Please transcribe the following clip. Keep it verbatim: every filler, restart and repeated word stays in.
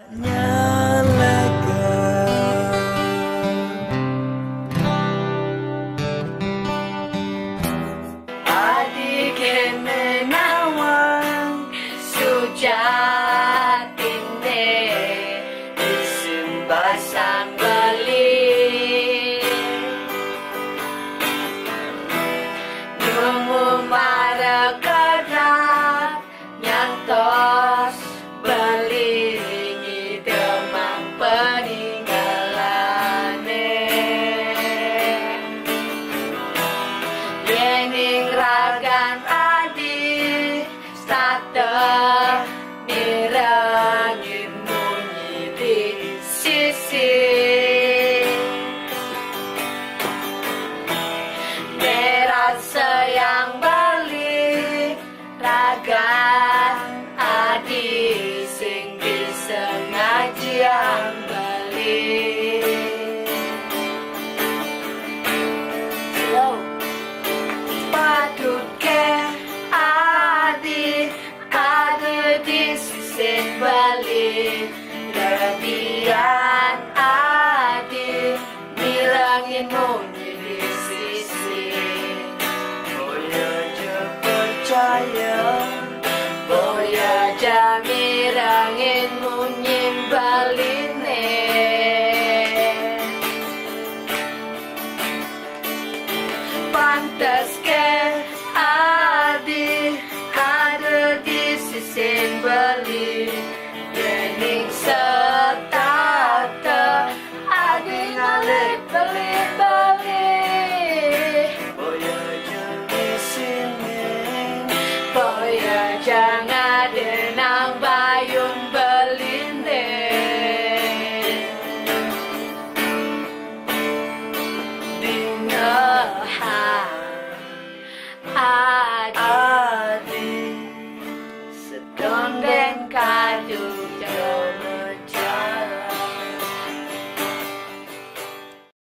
Nyalaga. Adi kene nawang sujatine, isin basang beli. Nunggu mara kadap nyantos beli ngidemang peninggalane. Yening ragan adi stata nirangin munyi di sisi. Nerat sayang beli ragan adi sing disengajiang beli. Patut ke adi ada di sisi beli, lebihan adi mirangin munyi di sisi. Boya ja percaya, boya ja mirangin munyi baline. Pantas ke adi ada di sisi beli.